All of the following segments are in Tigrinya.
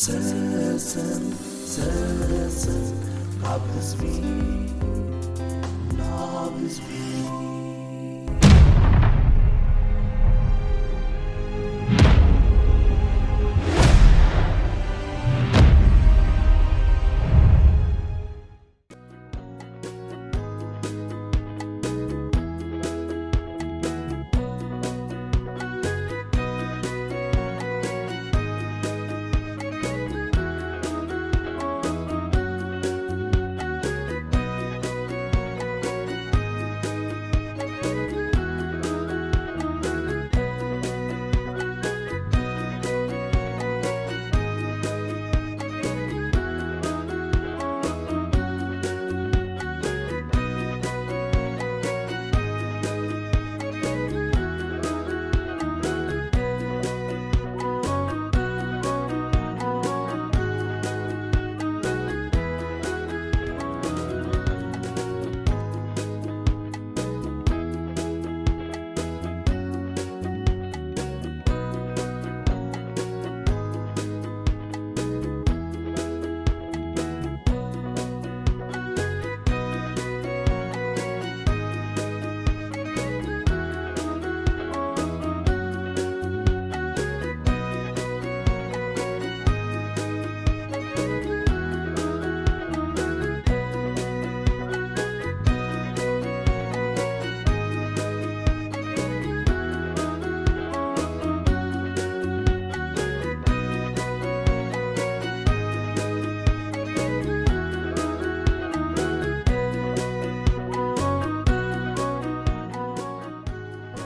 ሰሰን ሰሰን ካብ ህዝቢ ናብ ህዝቢ።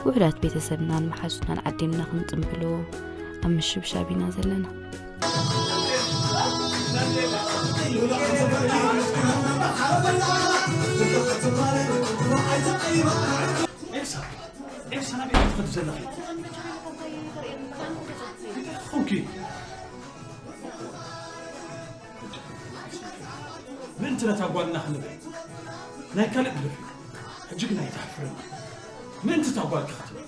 ውሑዳት ቤተሰብናን መሓዙትናን ዓዲምና ክንጽንብሎ ኣብ ምሽብሻብ ኢና ዘለና። ኤልሳ፣ ኤልሳ፣ ናበይ ኢኺ ትኸዲ ዘለኺ? እንታይ ኾንኪ? ምእንቲ ነታ ጓልና ክንብል ናይ ካልእ ግደፊ። ሕጂ ግን ኣይትሓፍርን። ምእንቲ እታ ጓልኪ ክትብል።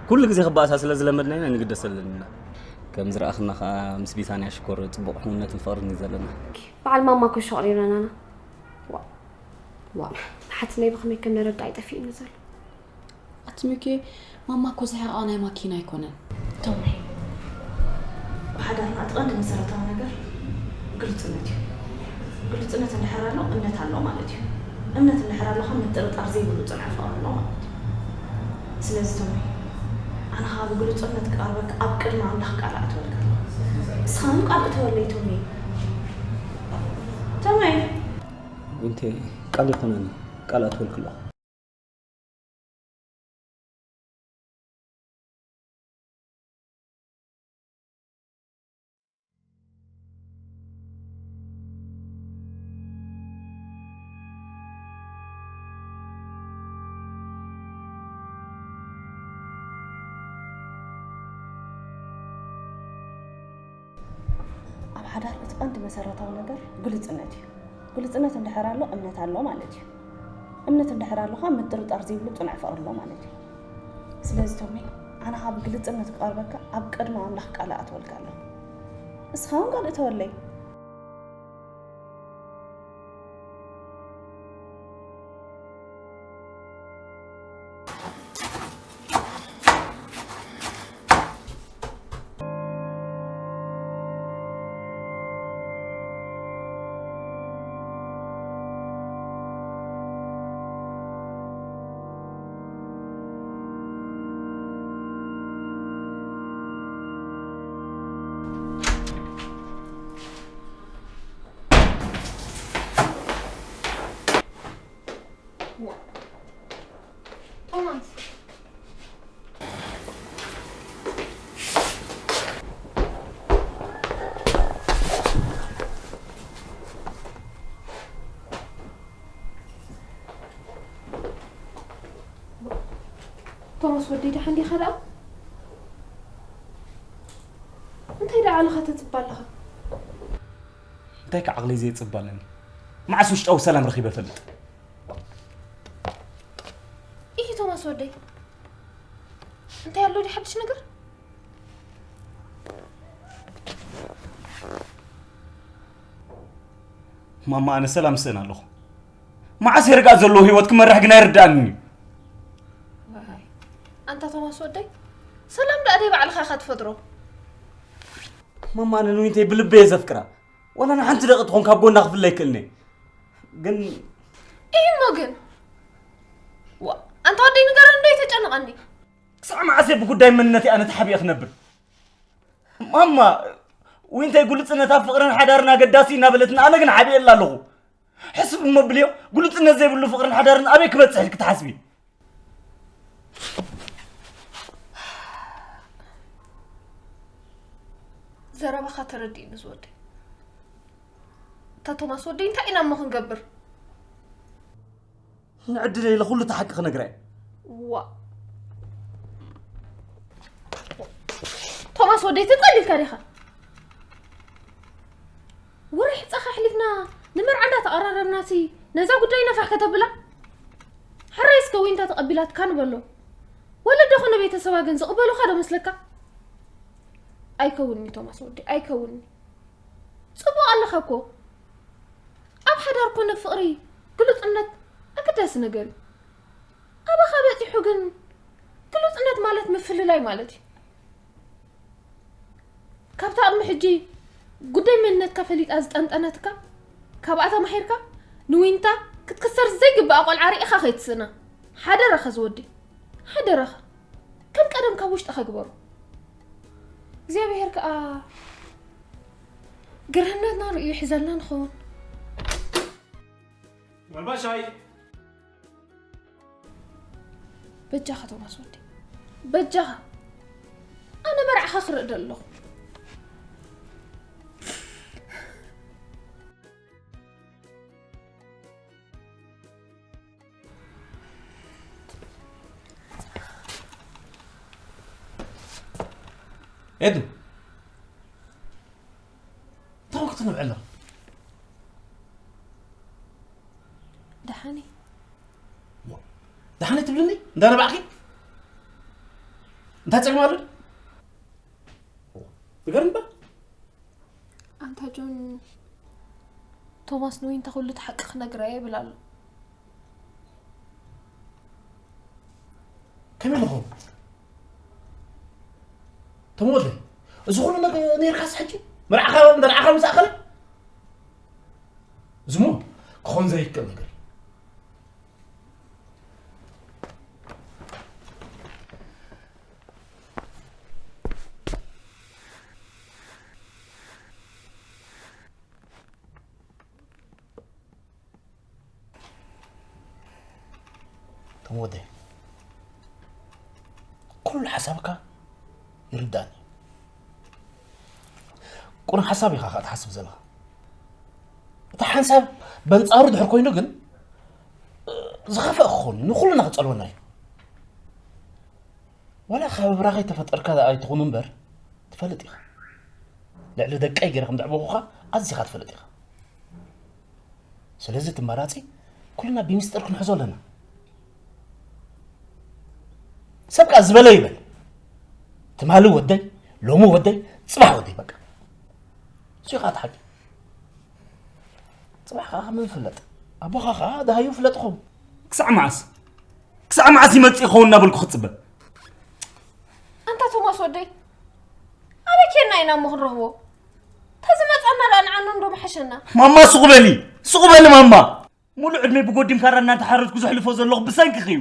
ኩሉ ግዜ ክበኣሳ ስለ ዝለመድና ኢና ንግደሰለን ኢና። ከም ዝረኣኽና ኸኣ ምስ ቢታንያ ሽኮር ጽቡቕ ሕውነትን ፍቕርን እዩ ዘለና። በዓል ማማ እኮ ሸቕር ይብለናና። ዋ፣ ዋ፣ ንሓትነይ ብኸመይ ከም ነረዳ ኣይጠፊእኒ ዘሎ። ኣቲ ሚኪ፣ ማማ እኮ ዝሕቕኣ ናይ ማኪና ኣይኮነን። ቶሚ፣ ብሓዳርና እቲ ቀንዲ መሰረታዊ ነገር ግልጽነት እዩ። ግልጽነት እንድሕር ኣሎ፣ እምነት ኣሎ ማለት እዩ። እምነት እንድሕር ኣሎ ኸኣ ምጥርጣር ዘይብሉ ጽኑዕ ፍቕሪ ኣሎ ማለት እዩ። ስለዚ ቶሚ፣ ኣነ ኸኣ ብግሉጽነት ክቐርበካ ኣብ ቅድሚ ኣምላኽ ቃል ኣእትወልካ ኣለኹ። ንስኻ እውን ቃል እተወለይ ቶሚ። ቶሚ። ዊንቴ፣ ቃል ይኹነኒ፣ ቃል ኣእትወልኪ ኣለኹ። ኣብ ሓዳር እቲ ቀንዲ መሰረታዊ ነገር ግልጽነት እዩ። ግልጽነት እንድሕር ኣሎ፣ እምነት ኣሎ ማለት እዩ። እምነት እንድሕር ኣሎ ኸኣ ምጥርጣር ዘይብሉ ጽኑዕ ፍቕሪ ኣሎ ማለት እዩ። ስለዚ ቶሚ፣ ኣነ ኸኣ ብግልጽነት ክቐርበካ ኣብ ቅድሚ ኣምላኽ ቃል ኣእትወልካ ኣለኹ። ንስኻ እውን ቃል እተወለይ። ቶማስ። ቶማስ ወደይ፣ ደሓን ዲኻ ደኣ? እንታይ ደኣ ዓለኻ ተጽባ ኣለኻ? እንታይ ከ ዓቕለይ ዘየጽባ ኣለኒ? መዓስ ውሽጣዊ ሰላም ረኺበ እፈልጥ? ኢሂ ቶማስ ወደይ፣ እንታይ ኣሎ ድዩ ሓድሽ ነገር? ማማ፣ ኣነ ሰላም ስእን ኣለኹ። መዓስ የርጋእ ዘለዎ ህይወት ክመርሕ ግን ኣይርድኣንን እዩ። ዋይ፣ ኣንታ ቶማስ ወደይ፣ ሰላም ደኣ ደይ ባዕልኻ ኢኻ ትፈጥሮ። ማማ፣ ኣነ ንዊንተይ ብልበይ እየ ዘፍቅራ። ዋላ ንሓንቲ ደቂ ትኾን ካብ ጎና ክፍለ ኣይክእልን እየ። ግን ኢሂ እሞ ግን፣ ዋ፣ ኣንታ ወደይ ንገረኒ፣ እንዶ ኣይተጨንቐኒ። ክሳዕ መዓስ እየ ብጉዳይ መንነተይ ኣነ ተሓቢኤ ክነብር? ማማ፣ ዊንተይ ግሉጽነት ኣብ ፍቕርን ሓዳርን ኣገዳሲ እዩ እናበለትና፣ ኣነ ግን ሓቢኤላ ኣለኹ። ሕስብ እሞ ብልዮ፣ ግሉጽነት ዘይብሉ ፍቕርን ሓዳርን ኣበይ ክበጽሕ ኢልኪ ትሓስቢ? ዘረባኻ ተረዲእኒ ዝወደይ። እታ ቶማስ ወደይ፣ እንታይ ኢና እሞ ክንገብር? ንዕድለ ኢለ ኩሉ እቲ ሓቂ ክነግራ እየ። ዋ፣ ቶማስ ወደይ፣ ተጸሊልካ ዲኻ? ወርሒ ጻኻ ኣሕሊፍና ንመርዓ እንዳተቐራረብናሲ ነዛ ጉዳይ ነፋሕ ከተብላ? ሕራይ እስከ ዊንታ ተቐቢላትካ ንበሎ። ወለዶ ኾነ ቤተሰባ ግን ዝቕበሉኻ ዶ መስለካ? ኣይከውንኒ ቶማስ ወደይ፣ ኣይከውንኒ። ጽቡቕ ኣለኻ እኮ። ኣብ ሓዳር ኮነ ፍቕሪ ግሉጽነት ኣገዳሲ ነገር እዩ። ኣባኻ በጺሑ ግን ግሉጽነት ማለት ምፍልላይ ማለት እዩ። ካብታ ቅድሚ ሕጂ ጉዳይ መንነትካ ፈሊጣ ዝጠንጠነትካ፣ ካብኣ ተማሂርካ ንዊንታ ክትክሰር ዘይግብኣ ቆልዓ ርኢኻ ከይትስእና። ሓደራኻ ዝወደይ፣ ሓደራኻ። ከም ቀደምካ ውሽጥኻ ግበሮ። እግዚኣብሔር ከኣ ግርህነትና ርእዩ ይሕዘልና ንኸውን። መርባሻይ። በጃኻ ቶማስ ወዲ፣ በጃኻ። ኣነ መርዓኻ ክርኢ ዶ ኣለኹ። ኤዱ፣ እንታይ ክትንብዕ ኣለኻ? ደሓነይ። ዋ፣ ደሓነይ ትብልኒ? እንዳነባዕኪ? እንታይ ጸገም ኣሎ? ንገርኒ እባ። ኣንታ ጆን፣ ቶማስ ንዊንታ ኩሉ እቲ ሓቂ ክነግራ እየ ይብል ኣሎ። ከመይ ንኸውን? ተመወደይ፣ እዚ ኩሉ ነገር ነይርካስ ሕጂ? መርዓኻ፣ መርዓኻ ምስ ኣኸለ? እዚ እሞ ክኾን ዘይክእል ነገር እዩ። ተመወደይ፣ ኩሉ ሓሳብካ ይርዳእኒ። ቁኑዕ ሓሳብ ኢኻ ከኣ ትሓስብ ዘለኻ። እቲ ሓንሳብ በንጻሩ ድሕር ኮይኑ ግን፣ ዝኸፍአ ክኸውን እዩ፣ ንኹልና ክጸልወና እዩ። ዋላ ካብ ብራኸይ ተፈጠርካ ደኣ ኣይትኹን እምበር፣ ትፈልጥ ኢኻ። ልዕሊ ደቀይ ገይረ ከም ዘዕበኹኻ ኣዚኻ ትፈልጥ ኢኻ። ስለዚ እቲ መራጺ ኩልና ብሚስጥር ክንሕዞ ኣለና። ሰብ ከኣ ዝበለ ይበል። ትማሊ ወደይ፣ ሎሚ ወደይ፣ ጽባሕ ወደይ በቃ። እሱ ኢኻ እቲ ሓቂ። ጽባሕ ከኣ ከመይ ይፍለጥ? ኣቦኻ ከኣ ደሃዩ ፍለጥኹም። ክሳዕ መዓስ? ክሳዕ መዓስ ይመጽእ ይኸውን እናበልኩ ክጽበ? ኣንታ ቶማስ ወደይ፣ ኣበይ ኬድና ኢና እሞ ክንረኽቦ? ተዝመጸና ደኣ ንዓና እንዶ ምሓሸና። ማማ ስቕ በሊ፣ ስቕ በሊ ማማ። ሙሉእ ዕድመይ ብጎዲም ካራ እናተሓረድኩ ዘሕልፎ ዘለኹ ብሰንክኺ እዩ።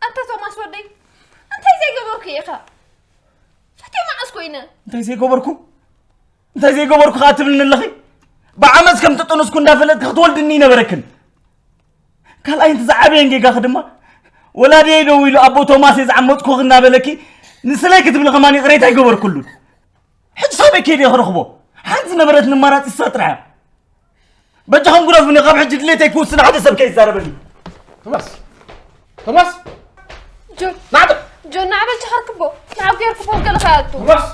ኣንታ ቶማስ ወደይ፣ እንታይ ዘይገበርኩ ኢኻ? ፈትየ መዓስ ኮይነ? እንታይ ዘይገበርኩ? እንታይ ዘይገበርኩ ከኣ ትብልኒ ኣለኺ? ብዓመጽ ከም ተጠነስኩ እንዳፈለጥኪ ክትወልድኒ ይነበረክን። ካልኣይን ዝዓበየን ጌጋኺ ድማ፣ ወላዲየይ ደው ኢሉ ኣቦ ቶማስ እየ ዝዓመጽኩኺ እናበለኪ፣ ንስለይ ክትብሊ ከማን ይቕሬታ ኣይገበርኩሉን። ሕጂ ሳበይ ከይደ ክረኽቦ? ሓንቲ ዝነበረትኒ ኣማራጺ እሳ ጥራሕ እያ። በጃኹም ግደፉኒ፣ ካብ ሕጂ ድሌተይ ክውስን ሓደ ሰብ ከይዛረበኒ። ቶማስ! ቶማስ! ጆን! ናዕበል! ጆን፣ ናዕበል ቸኸርክቦ! ናዕብ ገይርክቦ ገለ ከኣቱ። ቶማስ!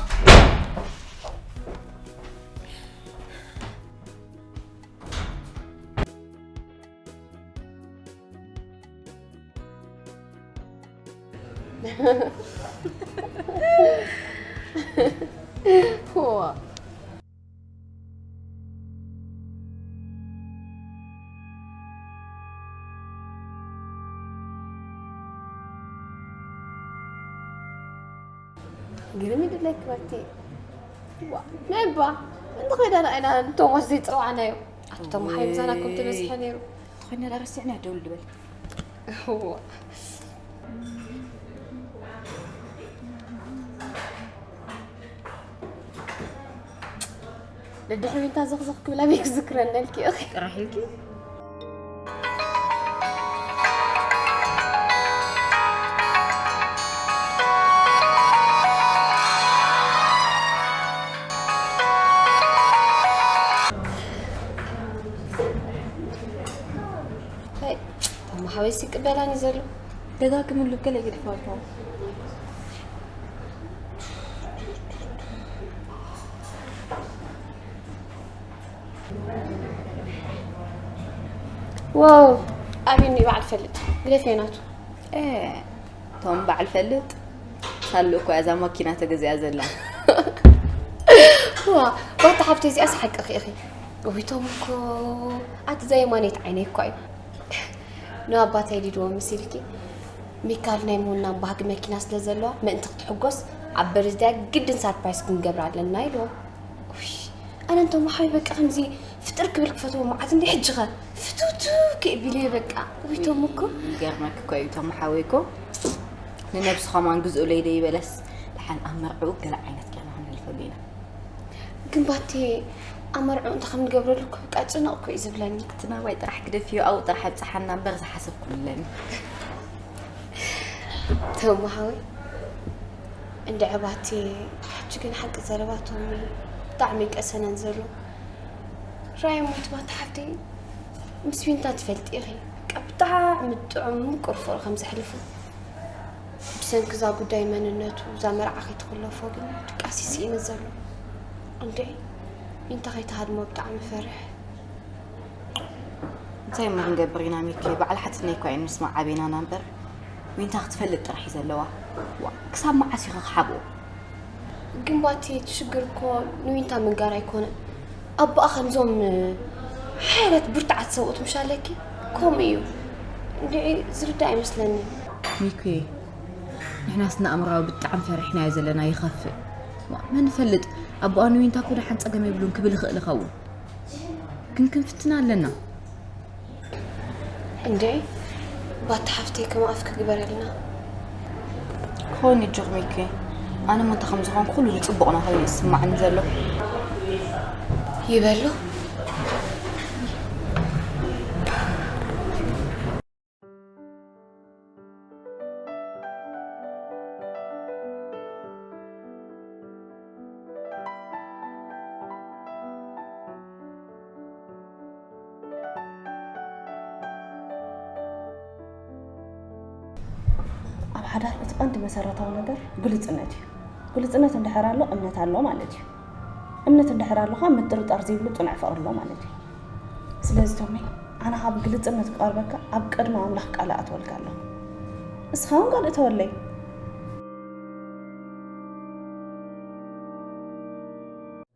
ዋ። ግርም ይድለክ ባቲ። ዋ፣ ነባ፣ እንተ ኸይዳ ንዓይና ንቶማስ ዘይጸዋዕናዮ። ኣቶ ቶማ ሓይ ምሳና እኮ ተበዚሐ ነይሩ። ተኾይና ዳ ረሲዕና ደውል ድበል። ዋ። ደድሕሪ ዊንታ ዘኽዘኽ ክብል ኣበይ ክዝክረና ኢልኪ ኢኺ? ጥራሕ ኢልኪ? ሄይ፣ እሞ ሓወይስ ይቅበላኒ ዘሎ? ደጋግምሉ ገለ ይገድፋ ኣለዎ። ዋው፣ ኣብዩኒ በዓል ፈልጥ ግደፍ ናቱ። ቶም በዓል ፈልጥ ሳሉ እኮ እዛ ማኪና ተገዚኣ ዘላ። ዋ፣ ባታ ሓፍተይ እዚኣስ ሓቅኺ ኢኺ። እዊቶም እኮ ኣቲ ዘየማነይት ዓይነይ እኳ እዩ። ንኣባተይ ሊድዎ ምስ ኢልኪ፣ ሚካል ናይ ምውናን ባህጊ መኪና ስለ ዘለዋ፣ ምእንቲ ክትሕጎስ፣ ኣብ በርዝደያ ግድን ሳርፕራይዝ ክንገብራ ኣለና ኢልዎ። ኡሽ፣ ኣነ እንቶም ሓወይ በቃ ከምዚ ፍጥር ክብል ክፈትዎ መዓት እንዲ ሕጂ ኸ ፍትውትው ክእቢለ በቃ። እዊቶም እኮ ይገርመክ እኮ እዩ፣ እቶም ሓወይ እኮ ንነብሱ ኸማን ግዝኡለይ ዶ ይበለስ፣ ደሓን ኣብ መርዕኡ ገለ ዓይነት ጌርና ክንሕልፈሉ ኢና። ግን ባቲ ኣብ መርዕኡ እንታይ ከም ንገብረሉ እኮ በቃ ጭንቕ እኮ እዩ ዝብለኒ። እቲ ናባይ ጥራሕ ግደፍዮ፣ ኣብኡ ጥራሕ ኣብጽሓና እምበር ዝሓሰብኩሉ ኣለኒ። ተሙ ሓወይ፣ እንድዒ ባቲ፣ ሕጂ ግን ሓቂ ዘረባ ቶሚ ብጣዕሚ ይቀሰነን ዘሎ። ራእይ ሞት ባቲ ሓፍተይ፣ ምስ ዊንታ ትፈልጢ ኢኺ። በቃ ብጣዕሚ ጥዑም ምቁር ፍቕሪ ከም ዘሕልፉ። ብሰንኪ እዛ ጉዳይ መንነቱ፣ እዛ መርዓ ከይትኽለፎ ግን ድቃስ ይስኢነ ዘሎ። እንድዒ፣ ዊንታ ከይትሃድሞ ብጣዕሚ ፈርሕ። እንታይ እሞ ክንገብር ኢና ሚኪ፣ በዓል ሓትነይ እኳ እየን ምስማዕ ዓቢናና እምበር፣ ዊንታ ክትፈልጥ ጥራሕ እዩ ዘለዋ። ዋ፣ ክሳብ መዓስ ኢኺ ክሓብኦ? ግን ባቲ እቲ ሽግር እኮ ንዊንታ ምንጋር ኣይኮነን። ኣቦኣ ከምዞም ሓያላት ብርቱዓት ሰብኡት ምሽ ኣለኪ፣ ከምኡ እዩ። እንድዒ ዝርዳእ ኣይመስለንን። ሚኪ፣ ንሕናስ ንኣእምራዊ ብጣዕሚ ፈሪሕናዮ ዘለና ይኸፍእ። ዋ፣ መን ይፈልጥ፣ ኣቦኣ ንዊንታ እኮ ደሓን ጸገም የብሉን ክብል ይኽእል ይኸውን። ግን ክንፍትና ኣለና። እንድዒ፣ ባቲ ሓፍተይ ከም ኣፍ ክግበረልና። ክኸውን ይጅኽ ሚኪ። ኣነ እሞ እንታይ ከም ዝኾንኩ ኩሉ ንጽቡቕና ኮይኑ ይስማዓኒ ዘሎ። ይበሎ። ኣብ ሓዳር እቲ ቀንዲ መሰረታዊ ነገር ግልጽነት እዩ። ግልጽነት እንድሕር ኣሎ፣ እምነት ኣሎ ማለት እዩ። እምነት እንድሕር ኣሎ ኸኣ ምጥርጣር ዘይብሉ ጽኑዕ ፍቕሪ ኣሎ ማለት እዩ። ስለዚ ቶሚ፣ ኣነ ካብ ግልጽነት ክቐርበካ ኣብ ቅድሚ ኣምላኽ ቃል እኣትወልካ ኣለኹ። እስኻ እውን ቃል እተወለይ።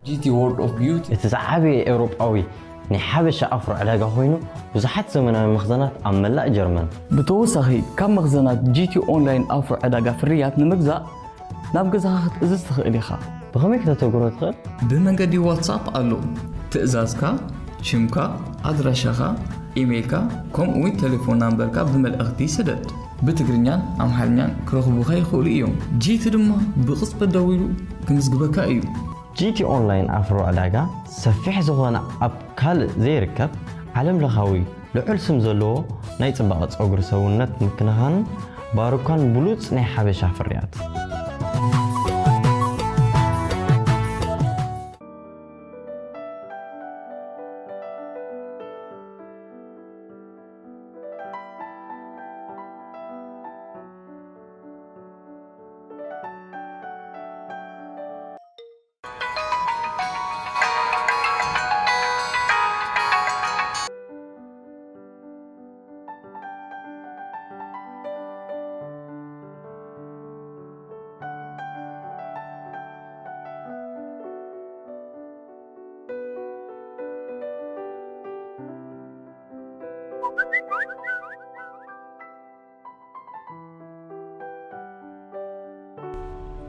ጂ ቲ World of Beauty። እቲ ዝዓበየ ኤውሮጳዊ ናይ ሓበሻ ኣፍሮ ዕዳጋ ኮይኑ፣ ብዙሓት ዘመናዊ መኽዘናት ኣብ መላእ ጀርመን። ብተወሳኺ፣ ካብ መኽዘናት ጂ ቲ ኦንላይን ኣፍሮ ዕዳጋ ፍርያት ንምግዛእ ናብ ገዛኻ ክትእዝዝ ትኽእል ኢኻ። ብኸመይ ከተተግብሮ ትኽእል? ብመንገዲ ዋትሳፕ ኣሎ። ትእዛዝካ፣ ሽምካ፣ ኣድራሻኻ፣ ኢሜይልካ፣ ከምኡ'ውን ቴሌፎን ናምበርካ ብመልእኽቲ ስደድ። ብትግርኛን ኣምሓርኛን ክረኽቡኻ ይኽእሉ እዮም። ጂ ቲ ድማ ብቕጽበት ደዊሉ ክምዝግበካ እዩ። ጂ ቲ ኦንላይን ኣፍሮ ዕዳጋ ሰፊሕ ዝኾነ ኣብ ካልእ ዘይርከብ ዓለም ለኻዊ ልዑል ስም ዘለዎ ናይ ጽባቐ ጸጉሪ ሰውነት ምክንኻንን ባሩካን ብሉጽ ናይ ሓበሻ ፍርያት።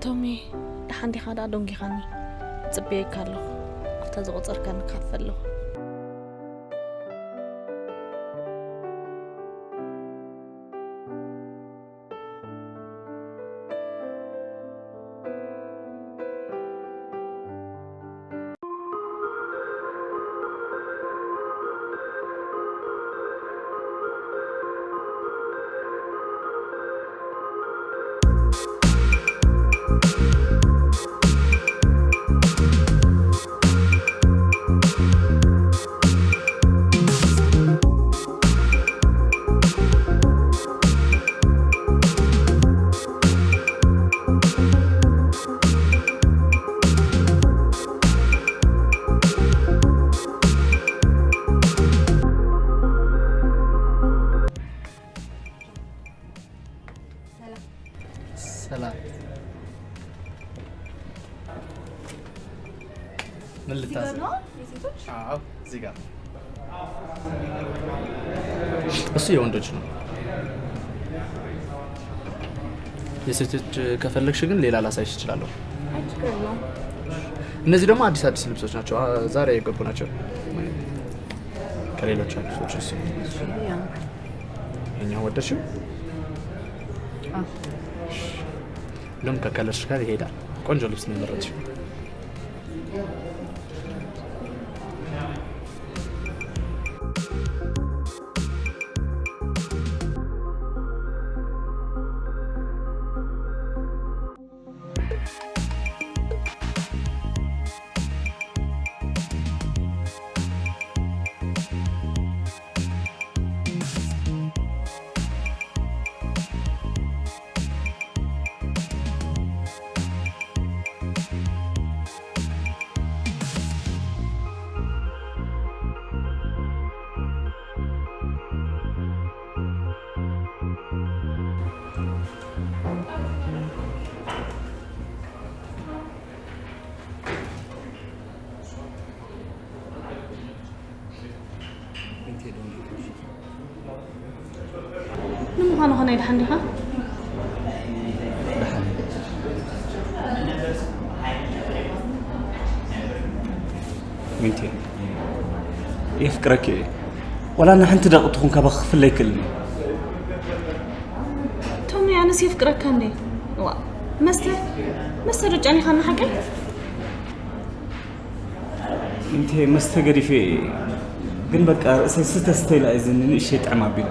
ቶሚ፣ ደሓን ዲኻ ደኣ? ደንጊኻኒ። እጽበየካ ኣለኹ። ኣብታ ዝቖጸርካኒ ካፈ ኣለኹ። ሰላም። ምን እዚህ ጋር ልታዘዝ? ነው የሴቶች? አዎ፣ እዚህ ጋር። እሱ የወንዶች ነው። የሴቶች ከፈለግሽ ግን ሌላ ላሳይሽ እችላለሁ። አይ፣ ችግር የለውም። እነዚህ ደግሞ አዲስ አዲስ ልብሶች ናቸው። አ፣ ዛሬ የገቡ ናቸው። ከሌሎች አዲሶች እሱ። እሺ፣ ያምራል። የኛው ወደድሽው? አዎ። እንደውም ከከለርሽ ጋር ይሄዳል። ቆንጆ ልብስ ነው የመረጥሽው። ንምዃኑ ኸ ናይ ደሓን ዲኻ? ደሓን። ዊንቲ፣ የፍቅረኪ እየ። ዋላ ንሓንቲ ደቂ ትኹን ካባኺ ክፍለ ኣይክእልን እየ። ቶሚ፣ ኣነስ የፍቅረካ እንዴ? ዋ፣ መስተ፣ መስተ ዶ ጨኒኻና ሓቀይ? እንተ መስተ ገዲፈ፣ ግን በቃ ርእሰይ ስተ ስተ ኢላ እየ፣ ዝን ንእሽተይ ጥዕም ኣቢሉ።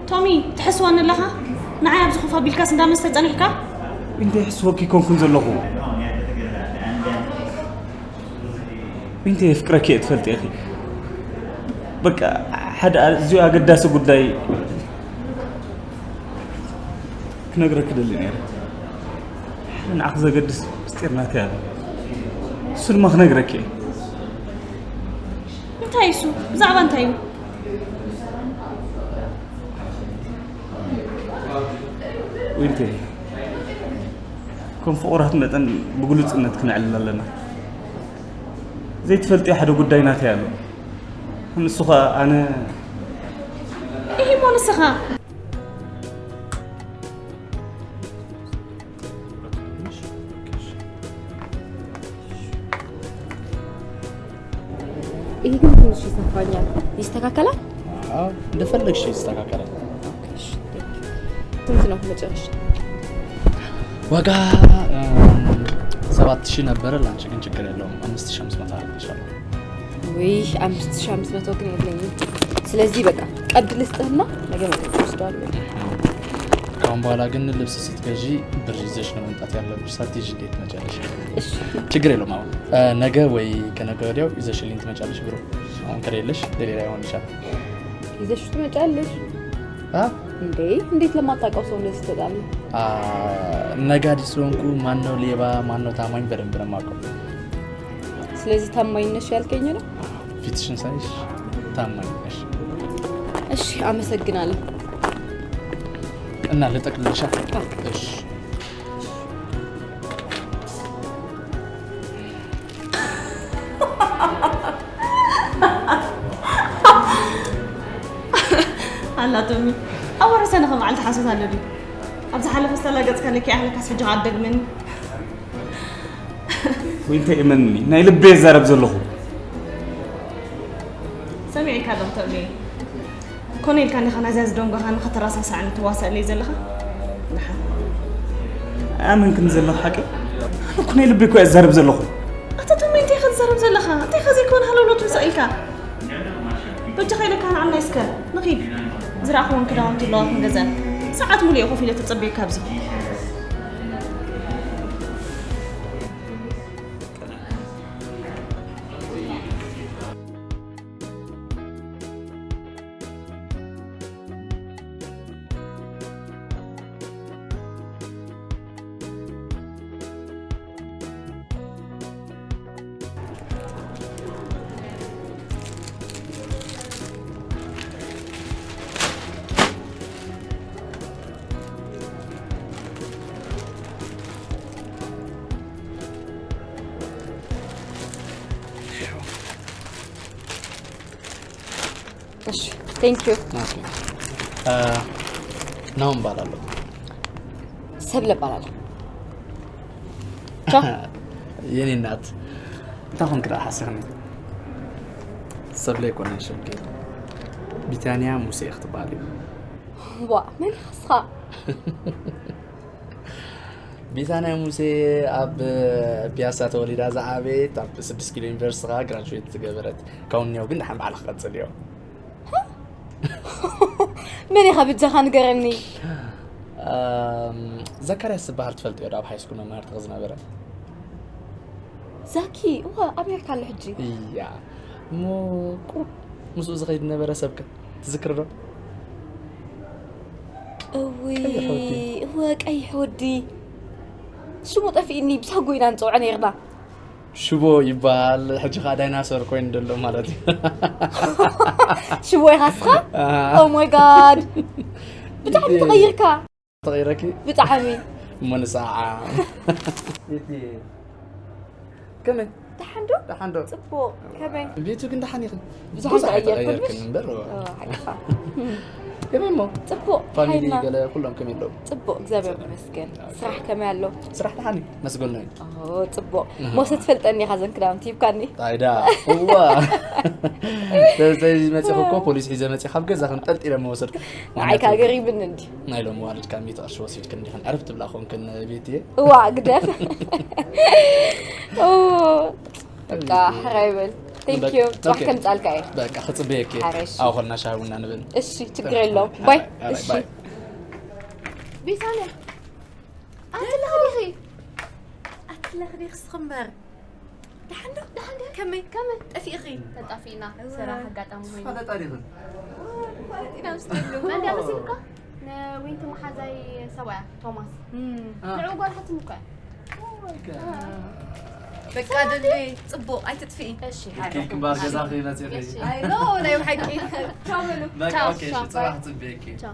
ቶሚ፣ ትሕስወኒ ኣለኻ? ንዓይ ኣብዚ ኮፍ ኣቢልካስ እንዳ መስተ ጸኒሕካ? እንተ ይሕስወኪ ኮንኩን ዘለኹ። እንተ የፍቅረኪ እየ ትፈልጢ ኢኺ። በቃ ሓደ ኣዝዩ ኣገዳሲ ጉዳይ ክነግረኪ ደሊ ነይረ። ሓደ ንዓኺ ዘገድስ ምስጢር ናተይ ኣሎ። እሱ ድማ ክነግረኪ እየ። እንታይ እሱ? ብዛዕባ እንታይ እዩ? ዊንቲ፣ ከም ፍቑራት መጠን ብግሉጽነት ክነዕልል ኣለና። ዘይትፈልጥዮ ሓደ ጉዳይ ናተይ ኣሎ። ንሱ ኸኣ ኣነ ኢሂ እሞ ንስኻ? ይሄ ግን ትንሽ ይሰፋኛል። ይስተካከላል? አዎ፣ እንደፈለግሽ ይስተካከላል። ኦኬ፣ እሺ፣ ቴንክ ዩ። ስንት ነው መጨረሻ? ዋጋ፣ እም፣ ሰባት ሺህ ነበረ። ለአንቺ ግን ችግር የለውም፣ አምስት ሺህ አምስት መቶ አደርግልሻለሁ። ውይ፣ አምስት ሺህ አምስት መቶ ግን የለኝም። ስለዚህ በቃ ቀብድ ልስጥህና ነገ መጥቼ እወስደዋለሁ። ካሁን በኋላ ግን ልብስ ስትገዢ ብር ይዘሽ ነው መምጣት ያለብሽ። ሳትይዥ እንዴት ትመጫለሽ? እሺ። ችግር የለውም። አሁን፣ እ፣ ነገ ወይ ከነገ ወዲያው ይዘሽልኝ ትመጫለሽ ብሩ። አሁን ከሌለሽ ለሌላ ይሆንልሻል። ይዘሽ ትመጫለሽ? አ? እንዴ፣ እንዴት ለማታውቀው ሰው እንደዚህ ትሰጣለህ? አ፣ ነጋዴ ስለሆንኩ ማን ነው ሌባ፣ ማን ነው ታማኝ በደንብ ነው የማውቀው። ስለዚህ ታማኝ ነሽ ያልከኝ ነው? ፊትሽን ሳይሽ ታማኝ ነሽ። እሺ፣ አመሰግናለሁ። እና ልጠቅልልሻ? አዎ። እሺ። ኣላ ቶሚ፣ ኣብ ወረሰ ንኸ መዓልቲ ሓሶት ኣሎ ድዩ? ኣብ ዝሓለፈ ዝተላገጽካለይ ከይኣኽለካስ ሕጂ ከኣ ትደግመኒ? ወይ እንታይ እመንኒ፣ ናይ ልበይ እዛረብ ዘለኹ። ሰሚዐካ ዶክተር ሊ። ኮነ ኢልካ እንዲኻ ናይዛ ዝደንጎኻኒ ከተረሳስዓኒ ትዋሳእለይ ዘለኻ? ደሓን። ኣመንክኒ ዘለኻ ሓቂ? ኣነ እኮ ናይ ልበይ እኮ እየ ዝዛረብ ዘለኹ። ኣታ ተመይ እንታይ ኢኻ ትዛረብ ዘለኻ? እንታይ ኢኻ ዘይኮነ ሃለውለው ትውሳእ ኢልካ? በጃኻ ኢለካ ንዓናይ እስከ ንኺድ። ዝረኣኽወን ክዳውንቲ ኣለዋ ክንገዝኣን። ሰዓት ሙሉእ እየ ኮፍ ኢለ ተጸብየካ ኣብዚ። እሺ፣ thank you። ኦኬ። እ፣ ናሆም እባላለሁ። ሰብለ እባላለሁ። ቻው። የኔ እናት፣ እንታይ ኮንክ ደኣ ሓሲኽኒ? ሰብለ ኣይኮነን ሽምኪ። ቢታንያ ሙሴ ክትበሃል እዩ። ዋ፣ መን ኢኻ ንስኻ? ቢታንያ ሙሴ ኣብ ፒያሳ ተወሊዳ ዝዓበየት፣ ኣብ ስድስት ኪሎ ዩኒቨርሲቲ ኸዓ ግራጁዌት ዝገበረት። ካብ እኒኦ ግን ደሓን ባዕልኻ ቀጽልዮ። መን ኢኻ ብጃኻ ንገረኒ? ኣም፣ ዘካርያስ ዝበሃል ትፈልጥዮ ዶ? ኣብ ሃይስኩል መማህርትኺ ዝነበረ። ዛኪ፣ እወ፣ ኣሜሪካ ኣሎ ሕጂ። እያ። እሞ ቁሩብ ምስኡ ዝኸይድ ነበረ ሰብከ ትዝክሪ ዶ? እውይ፣ ቀይሕ ወዲ። እወ፣ ቀይሕ ወዲ። ሽሙ ጠፊእኒ፣ ብሳጉ ኢና ንጽውዖ ነይርና። ሽቦ ይበሃል፣ ሕጂ ኸኣ ዳይናሶር ኮይኑ ዘሎ ማለት እዩ። ሽቦ ኢኻ ንስኻ? ኣሃ። Oh my God። ብጣዕሚ ተቐይርካ። ተቐይረኪ? ብጣዕሚ። እሞ ንስዓዓ። ከመይ? ደሓን ዶ? ደሓን ዶ? ጽቡቕ። ከመይ? ቤቱ ግን ደሓን ኢኺ? ብዙሕ ብዙሕ ኣይተቐየርኩን፣ ኣይተቐየርክን ምሽ? እምበር። ኦ፣ ሓቅኻ። ከመይ እሞ? ጽቡቕ። ፋሚሊ ሓይልና። ገለ ኩሎም ከመይ ኣለዉ? ጽቡቕ፣ እግዚኣብሔር ይመስገን። ኦኬ። ስራሕ ከመይ ኣሎ? ስራሕ ደሓን እዩ፣ መስገን እዩ። ኦ፣ ጽቡቕ። እህ። ሞሰ ትፈልጠኒ ኢኻ፣ ዘን ክዳውንቲ ሂብካኒ። ኣይዳ፣ እዋ። ስለዚ መጺኹ እኮ ፖሊስ ሒዘ መጺ ካብ ገዛ ክንጠልጢለ መወሰድኩ። ንዓይ ከኣ ገሪምኒ እንዲ። ናይ ሎሚ ዋልድ ካብ ሚእቲ ቅርሺ ወሲድክን ዲኽን ዕርፍ ትብላ ኮንክን ቤትየ። እዋ፣ ግደፍ። ኦ፣ በቃ፣ ሕራይ በል። Thank you። ጽባሕ ኦኬ። ከምጻልካ እየ። በቃ፣ ክጽበየኪ። ሕራይ፣ እሺ። ኣብ ኾልና ሻሂ ቡና ንብል። እሺ፣ ችግር የለውም። ባይ። ሕራይ፣ እሺ። ባይ። ቢታንያ፣ ኣትለኽዲኺ። ኣትለኽዲኺ ስኽምበር። ደሓን ዶ? ደሓን ዶ? ከመይ? ከመይ? ጠፊእኺ? ተጣፊእና። እዋ። ስራሕ ኣጋጣሚ ስኻ ኾይኑ። ተጣሪኽን? እዋ፣ ተፋሊጥና ምስ ተሉ። መን ድያ መሲልካ? ንዊንቲ መሓዛይ ሰብኣያ፣ ቶማስ። እም። አ። ንዕኡ ጓል ሓትም እኮ እያ። Oh my God። አ። በቃ ደሊ፣ ጽቡቕ፣ ኣይትጥፍኢ። እሺ፣ ኢልኪ ሓይልኩም። ግንባር ገዛኺ መጺኺ። እሺ። ኣይ፣ ኖ፣ ናይ ብሓቂ። ቻው በሉ። በቃ፣ ቻው፣ ኦኬ፣ እሺ፣ ቻው፣ ጽባሕ ባይ። ጽበየኪ። ቻው።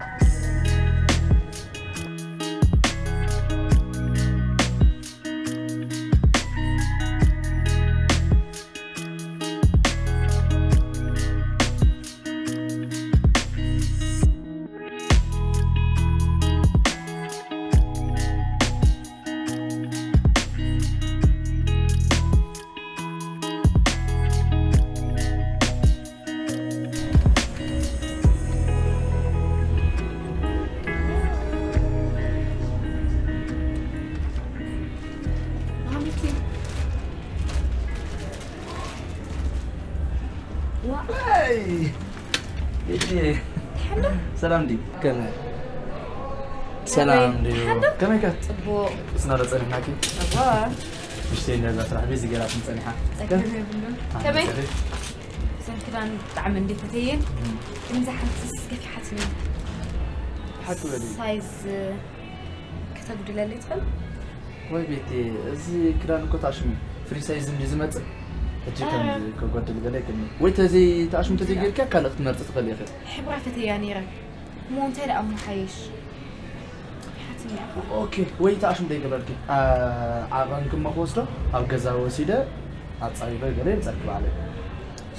ሄይ! ቤቲ! ደሓን ዶ? ሰላም ድዩ? ከመይ? ሰላም ድዩ? ደሓን ዶ? ከመይ ከ? ጽቡቕ። እስና ዶ ጸኒሕናኪ? እዋ። ምሽተይ እንደዛ ስራሕ ቤዚ ገይራትኒ ጸኒሓ። ጸገም የብሉን። ኣነ ከመይ? ጸኒሐ። እዘን ክዳን ብጣዕሚ እንደ ፈተየን። እም። ግን እዛ ሓንቲስ ገፊሓትኒ። ሓቂ በሊ። ሳይዝ ከተጉድለለይ ትኽእል? ወይ ቤቲ፣ እዚ ክዳን እኮ ተኣሽሙ ፍሪ ሳይዝ እንዲ ዝመጽእ። ሕጂ ከም ኣረ። ከጎድል ገለ ይክእል። ወይ ተዘይ ተኣሽሙ ተዘይ ጌርካ ካልእ ክትመርጺ ትኽእል ኢኺ። ሕብራ ፈተያ ነይረ። እሞ እንታይ ደኣ እሞ ሓይሽ? ሓትኒ ኢኻ። ኦኬ፣ ወይ ተኣሽሙ ደይ ገበርኪ። ኣ-፣ ዓቐን ክሞ ክወስዶ ኣብ ገዛ ወሲደ ኣጻቢበ ገለ ይምጸልኪ ባዕለይ።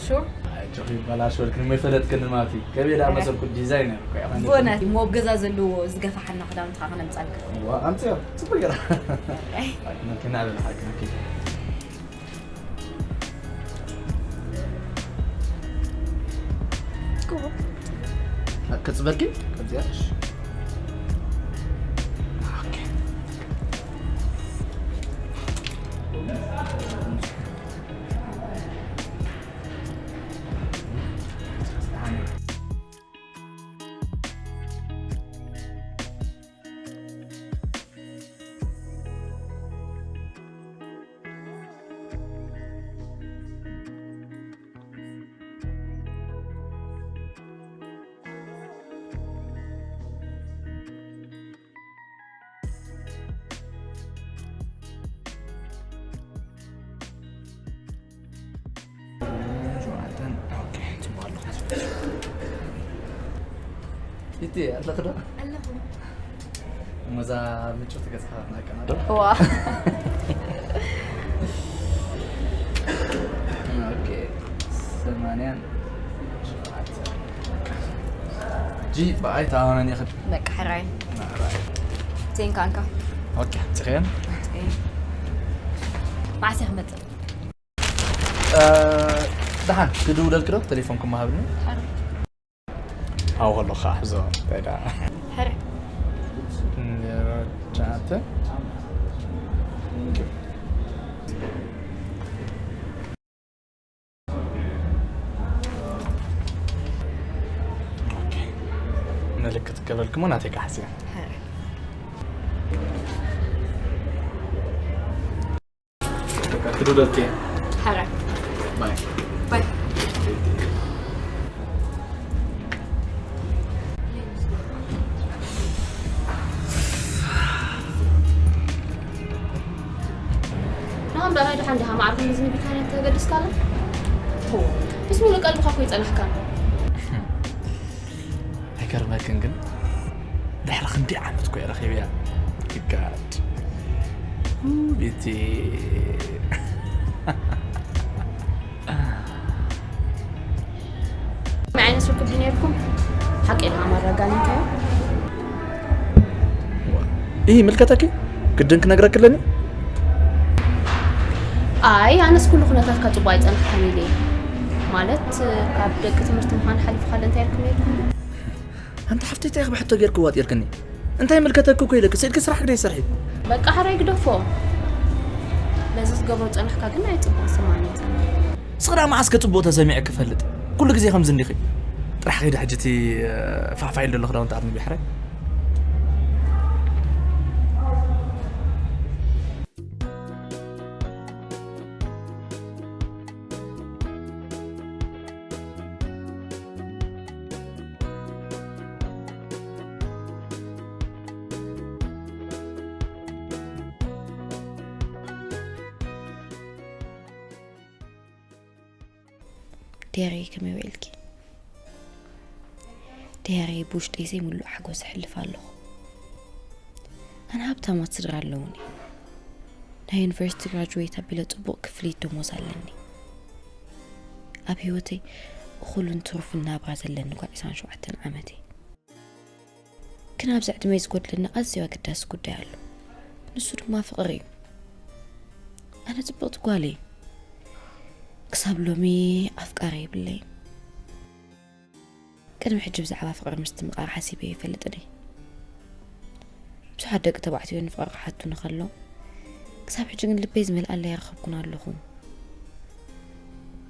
ሹር? ኣይ፣ ጆኺ ይበላሽ ወልክን ሞ ይፈለጥክን ማለት እዩ። ከበይ ደኣ መሰልኩ ዲዛይነር እኮ እያ። ቦናት ሞ ኣብ ገዛ ዘለዎ ዝገፋሓና ክዳውንትኻ ከነምጻልካ። ዋ፣ ኣምጽዮ፣ ጽቡቅ ገይራ። ኣይ። መኪና በላ ሓቂ መኪና። ክጽበልኪ? ከምዚኣ? ኦኬ። ሸውዓተን። ኦኬ፣ ጽቡቕ ኣሎ። እቲ ኣለኽ ዶ? ኣለኹ። እሞ እዛ ምጭውቲ ገጽካ ክትነቀና ዶ? እዋ። ኦኬ፣ ሰማንያን ጂ ብኣይ ተኣማመን ኢኽን። በቃ ሕራይ። ናራይ። ቴንካ እንካ። ኦኬ፣ ጽኸየን። መዓስ እየ ክመጽእ? እ፣ ደሓን ክድውለልኪ ዶ? ቴሌፎን ክመሃብኒ። ሓረ። ኣብኡ ከለኹ ከዓ ሕዞ። እንታይ ደኣ? ሕረ። ዜሮ ትሽዓተ። ኦኬ። ምልክት ገበልክሞ ናተይ ክሓዝ እየ። ሕረ። በቃ፣ ክዱ ደልክ። ሓራ። ባይ። ባይ። ናሆም፣ ደኣ ናይ ደሓን ዲኻ ማዕርኩም እዚ ንቢታንያ ተገድስካ ኣሎ? ሆ፣ ምስ ሙሉእ ቀልብኻ እኮ ይጸናሕካ። ኣይገርመክን ግን፣ ድሕሪ ክንደይ ዓመት እኮ እየ ረኺበያ። God። ኡ፣ ቤቲ። ከመይ ዓይነት ርክብ ድዩ ነይርኩም? ሓቂ ኢልካ ማራ ኣጋኒንካዮ። ይህ ይምልከተኪ? ግድን ክነግረኪ ኣለኒ? ኣይ፣ ኣነስ ኩሉ ኩነታትካ ጽቡቕ ኣይጸናሕካን ኢለ እየ። ማለት፣ ካብ ደቂ ትምህርቲ ምዃን ሓሊፍካለ እንታይ ኢልኩም ነይርኩም? ኣንቲ ሓፍተይ፣ እንታይ ኢኺ ብሕቶ ጌርኪ ዋጥ ኢልክኒ? እንታይ ይምልከተኪ እኮ ኢለኪ፣ ስኢልኪ ስራሕ ግደይ ስርሒ። በቃ ሕራይ ግደፎ። ነዚ ዝገብሮ ጸናሕካ ግን ኣይጽቡቕ ስምዓኒ። ንስኺ ደኣ መዓስ ከ ጽቡቕ ተሰሚዑ ክፈልጥ? ኩሉ ግዜ ከምዚ እንዲኺ። ጥራሕ ከይዲ ሕጂ እቲ፣ እ፣ ፋሕፋሕ ኢሉ ዘሎ ክዳውንቲ ኣርንቢ ሕራይ። ዴሬ፣ ከመይ ውዒልኪ? ዴሬ፣ ብውሽጠይ ዘይምሉእ ሓጎስ እሕልፍ ኣለኹ። ኣነ ሃብታማት ስድራ ኣለዉኒ። ናይ ዩኒቨርሲቲ ግራጁዌት ኣቢለ ጽቡቕ ክፍሊት ደሞዝ ኣለኒ። ኣብ ህይወተይ እኹልን ትሩፍን ናብራ ዘለኒ ጓል ዕስራን ሸውዓተን ዓመተይ። ግን ኣብዚ ዕድመይ ዝጎድለኒ ኣዝዩ ኣገዳሲ ጉዳይ ኣሎ። ንሱ ድማ ፍቕሪ እዩ። ኣነ ጽብቕቲ ጓል እየ። ክሳብ ሎሚ ኣፍቃሪ የብለይን። ቅድሚ ሕጂ ብዛዕባ ፍቕሪ ምስትምቓር ሓሲበ ኣይፈልጥን እየ። ብዙሓት ደቂ ተባዕትዮ ንፍቕሪ ክሓቱኒ ከለዉ፣ ክሳብ ሕጂ ግን ልበይ ዝመልኣለይ ኣይረኸብኩን ኣለኹ።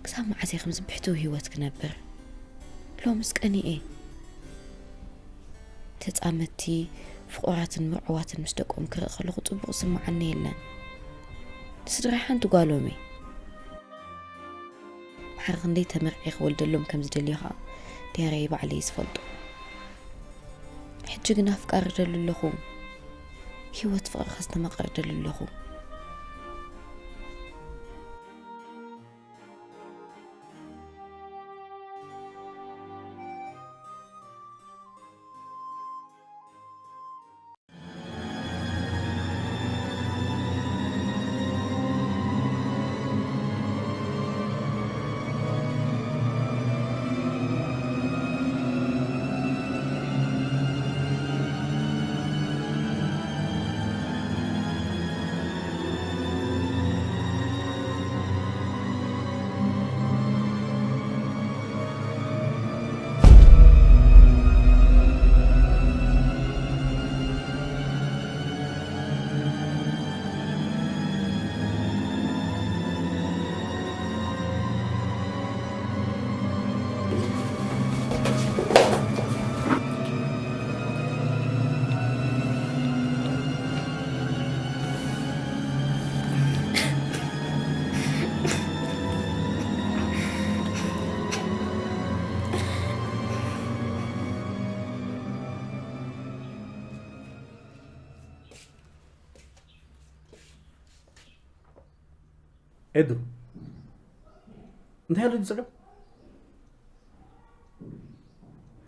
ክሳብ መዓስ እየ ከምዚ ብሕትው ህይወት ክነብር? ሎምስ ቀኒኤ። ተጻመድቲ፣ ፍቑራትን ምርዑዋትን ምስ ደቆም ክርኢ ከለኹ ጽቡቕ ዝስምዓኒ የለን። ንስድራይ ሓንቲ ጓሎም እየ። ማዕረ ክንደይ ተመርዕየ ክወልደሎም ከም ዝደልዩ ኸኣ ዴረይ ባዕለይ እየ ዝፈልጦ። ሕጂ ግን ኣፍቃሪ ደሊ ኣለኹ። ህይወት ፍቕሪ ከስተማቕር ደሊ ኣለኹ። ኤዱ፣ እንታይ ኣሎ ዝጸገም?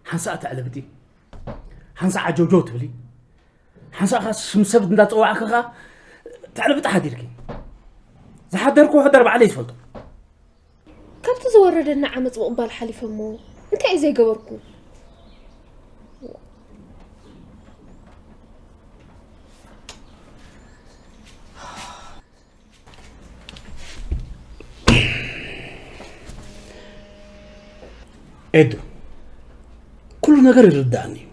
ሓንሳእ ተዕልብቲ፣ ሓንሳእ ዓጀውጀው ትብሊ፣ ሓንሳእ ኸኣ ስም ሰብ እንዳጸዋዕኪ ኸኣ ተዕልብጢ ሓዲርኪ። ዝሓደርኩ ሕደር ባዕለይ ዝፈልጦ። ካብቲ ዝወረደና ዓመጽ ምቕባል ሓሊፈ እሞ እንታይ እዩ ዘይገበርኩ? ኤዱ፣ ኩሉ ነገር ይርዳእኒ እዩ።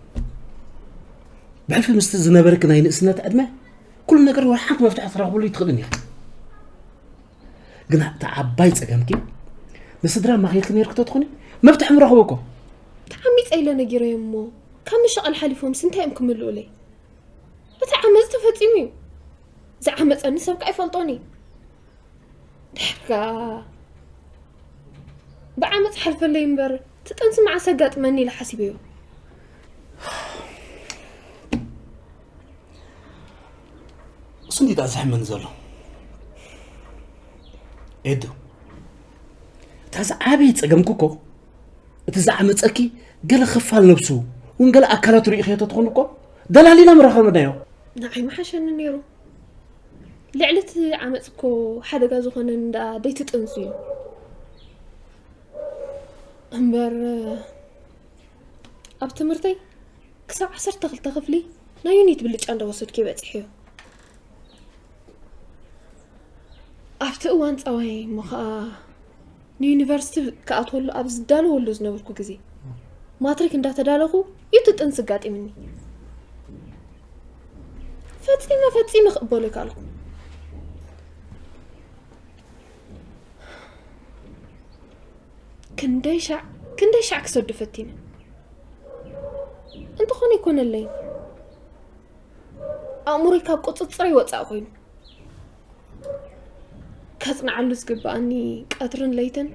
ብሕልፊ ምስቲ ዝነበረኪ ናይ ንእስነት ዕድመ ኩሉ ነገር ወላ ሓንቲ መፍትሒ ትረኽብሉ ይትኽእልን ኢኺ። ግና እቲ ዓባይ ጸገምኪ ንስድራ ማኺልኪ ነይርኪ ተትኾኒ መፍትሒ ምረኽቦ እኮ። ተዓሚጸ ኢለ ነጊረዮ እሞ ካብ ምሽቓል ሓሊፎምስ እንታይ እዮም ክምልኡለይ? እቲ ዓመጽ ተፈጺሙ እዩ። ዝዓመጸኒ ሰብ ከኣ ይፈልጦን እዩ። ድሕርካ ብዓመጽ ሓልፈለይ እምበር እቲ ጥንሲ መዓስ ኣጋጥመኒ ኢለ ሓሲበዮ። እሱ እንዲዳ ዘሕመኒ ዘሎ ኤዱ፣ እታ ዝዓበየ ጸገምኩ እኮ እቲ ዝዓመጸኪ ገለ ክፋል ነብሱ እውን ገለ ኣካላቱ ርኢኽዮ ተትኾኑ እኮ ደላሊና ምረኸብናዮ። ንዓይ ምሓሸኒ ነይሩ። ልዕሊ እቲ ዓመጽ እኮ ሓደጋ ዝኾነ እንዳ ደይትጥንሱ እዩ። እምበር ኣብ ትምህርተይ ክሳብ ዓሰርተ ክልተ ክፍሊ ናይ ዩኒት ብልጫ እንዳወሰድኩ እየ በጺሐዮ። ኣብቲ እዋን ጸባይ እሞ ኸኣ ንዩኒቨርሲቲ ክኣትወሉ ኣብ ዝዳለወሉ ዝነበርኩ ግዜ፣ ማትሪክ እንዳተዳለኹ እዩ እቲ ጥንሲ ኣጋጢምኒ። ፈጺመ ፈጺመ ክቕበሎ ኣይከኣልኩ። ክንደይ ሻዕ ክንደይ ሻዕ ክሰዱ ፈቲነ፣ እንተኾነ ኣይኮነለይን። ኣእምሮይ ካብ ቁጽጽረይ ወጻእ ኮይኑ፣ ከጽንዓሉ ዝግብኣኒ ቀትርን ለይትን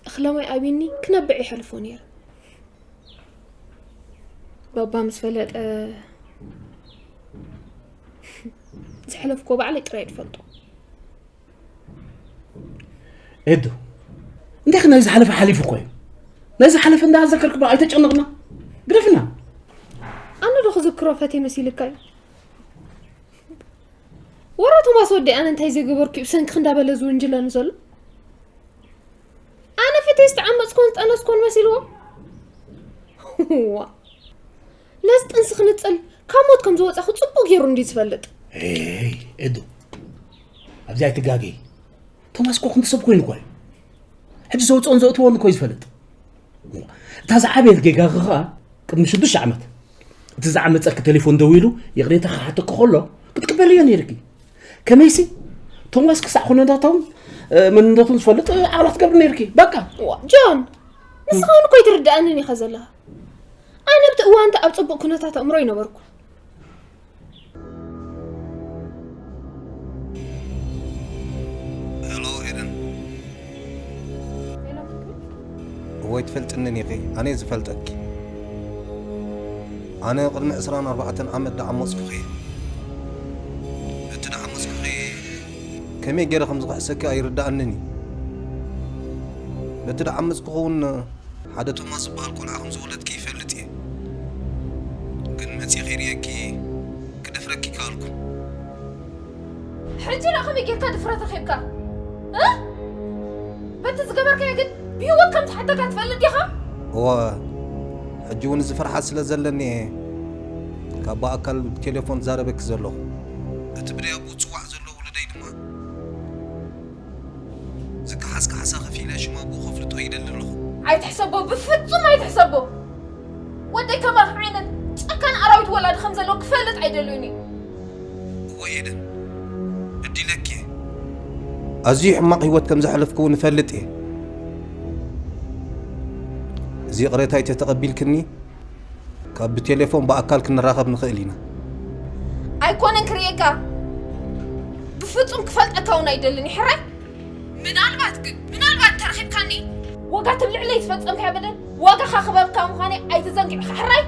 እኽለማይ ኣቢኒ ክነብዕ ይሐልፎ ነይረ። ባባ ምስ ፈለጠ ዘሕለፍኮ ባዕለይ ጥራይ ድፈልጦ። ኤዱ፣ እንዴ ናይ ዝሓለፈ ሓሊፉ እኮ እዩ። ናይ ዝሓለፈ እንዳዘከርክ በቃ ኣይተጨነቕና፣ ግደፍና። ኣነ ዶ ክዝክሮ ፈትየ መሲልካ እዩ? ወረ ቶማስ ወዲ ኣነ እንታይ ዘይገበርኩ እዩ ብሰንኪ እንዳበለ ዝውንጅለኒ ዘሎ? ኣነ ፈትየ ዝተዓመፅኮን ዝጠነስኮን መሲልዎ። ዋ፣ ነዚ ጥንሲ ክንፅል ካብ ሞት ከም ዝወፃኹ ፅቡቅ ገይሩ እንዲ ዝፈልጥ። ኤይ ኤዱ፣ ኣብዚ ኣይትጋገይ። ቶማስ እኮ ክንዲ ሰብ ኮይኑ እኮ እዩ። ሕጂ ዘውፅኦን ዘእትዎን እኮ እዩ ዝፈልጥ። እታ ዝዓበየት ጌጋ ኸዓ ቅድሚ ሽዱሽተ ዓመት እቲ ዝዓመፀኪ ቴሌፎን ደዊሉ ይቕሬታ ክሓተኪ ከሎ ክትቅበልዮ ነይርኪ። ከመይሲ ቶማስ ክሳዕ ኩነታቶም መንነቱን ዝፈልጥ ዓቕሊ ክትገብሪ ነይርኪ። በቃ። ጆን፣ ንስኻ እውን እኮ ኣይትርድኣንን ኢኻ ዘለኻ። ኣነ ኣብቲ እዋንቲ ኣብ ፅቡቕ ኩነታት ኣእምሮ ኣይነበርኩ። ሄሎ ኤደን። እወ ኣይትፈልጥንን ኢኺ፣ ኣነ እየ ዝፈልጠኪ። ኣነ ቅድሚ ዕስራን ኣርባዕተን ዓመት ደዓመፅኩኺ። እቲ ደዓመፅኩኺ ከመይ ገይረ ከም ዝኽሕሰኪ ኣይርድኣንን እዩ። በቲ ደዓመፅኩኺ እውን ሓደ ቶማስ ዝበሃል ቆልዓ ከም ዝወለድኪ ይፈልጥ እየ። ግን መፂእ ከይርእየኪ ክደፍረኪ ከኣልኩ። ሕጂ ደኣ ከመይ ጌርካ ድፍረት ረኺብካ? እ? በቲ ዝገበርካዮ ግን ብህይወት ከም ዝሓተካ ትፈልጥ ዲኻ? እወ፣ ሕጂ እውን እዚ ፍርሓት ስለ ዘለኒ እየ ካብ ብኣካል ብቴሌፎን ዛረበኪ ዘለኹ። እቲ ብደይ ኣቦ ዝጽዋዕ ዘሎ ውሉደይ ድማ ዝከሓስ ካሕሳ ከፊለ ሽም ኣቦ ከፍልጦ ይደሊ ኣለኹ። ኣይትሕሰቦ፣ ብፍጹም ኣይትሕሰቦ። ወደይ ከማኺ ዓይነት ጨካን ኣራዊት ወላዲ ከም ዘለዎ ክፈልጥ ኣይደልዮን እየ። እወ ኤደን፣ በዲለኪ እየ። ኣዝዩ ሕማቕ ህይወት ከም ዘሕለፍኩ እውን እፈልጥ እየ። እዚ ይቕሬታይ ተተቐቢልክኒ፣ ካብ ብቴሌፎን ብኣካል ክንራኸብ ንኽእል ኢና። ኣይኮነን ክርእየካ፣ ብፍጹም ክፈልጠካ እውን ኣይደልን እዩ ሕራይ። ምናልባት ግን ምናልባት እንተረኺብካኒ ዋጋ ትብልዕለይ ዝፈጸምካዮ በደል ዋጋኻ ክበብካ ምዃነይ ኣይትዘንግዕ ኢኻ ሕራይ።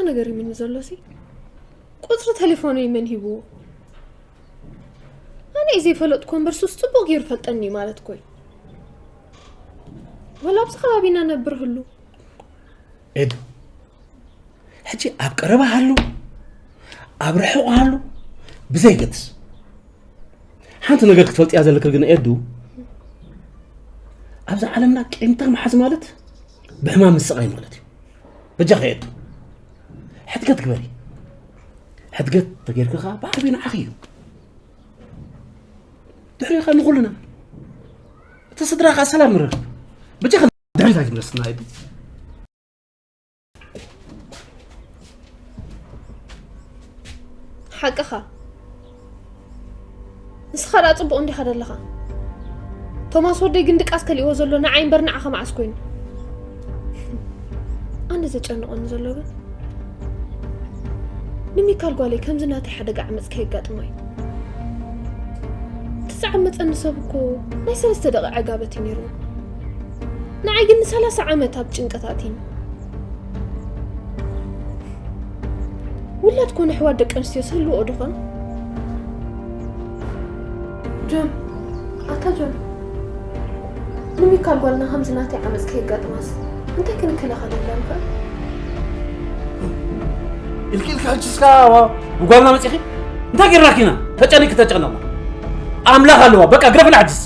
ነገር ይምን ዘሎ ሲ ቁፅሪ ቴሌፎነይ መን ሂብዎ? ኣነ እየ ዘይፈለጥኩ እምበር ሱስ ፅቡቕ ገይሩ ፈልጠኒ እዩ ማለት ኮይ። ወላ ኣብዚ ከባቢና ነብር ህሉ። ኤዱ፣ ሕጂ ኣብ ቀረባ ሃሉ ኣብ ርሑቕ ሃሉ ብዘይገድስ፣ ሓንቲ ነገር ክትፈልጥያ ዘለክ ግን ኤዱ፣ ኣብዛ ዓለምና ቂምታ ምሓዝ ማለት ብሕማም ምስቓይ ማለት እዩ። በጃኻ ኤዱ፣ ሕድገት ግበሪ። ሕድገት ተጌርክ ከዓ ብዓብዩ ንዓኺ እዩ። ድሕሪኡ ከዓ ንኹልና፣ እቲ ስድራ ከዓ ሰላም ንረክብ። በጃኻ ድሕሪት ኣይትምለስና ኤዱ። ሓቅኻ። ንስኻ ደኣ ጽቡቕ እንዲኻ ዘለኻ። ቶማስ ወደይ ግን ድቃስ ከሊእዎ ዘሎ ንዓይ እምበር ንዓኻ መዓስ ኮይኑ? ኣነ ዘጨንቐኒ ዘሎ ግን ንሚካል ጓለይ ከምዚ ናተይ ሓደጋ ዓመፅ ከየጋጥማ እዩ። እቲ ዝዓመፀኒ ሰብ እኮ ናይ ሰለስተ ደቂቕ ዕጋበት እዩ ነይርዎ። ንዓይ ግን ንሰላሳ ዓመት ኣብ ጭንቀት ኣእትዩኒ። ውላድ ኮነ ኣሕዋት ደቂ ኣንስትዮ ዝህልውኦ ዶ ኾን? ጆን፣ ኣታ ጆን፣ ንሚካል ጓልና ከምዚ ናተይ ዓመፅ ከየጋጥማስ እንታይ ክንከላኸለላ ንኽእል? ኢልኪ ኢልኪ ሕጂ እስካ ብጓልና መፂኺ እንታይ ጌርናኪ ኢና? ተጨኒቂ ተጨነቕና ኣምላኽ ኣለዋ። በቃ ግረፍና ሕጅስ።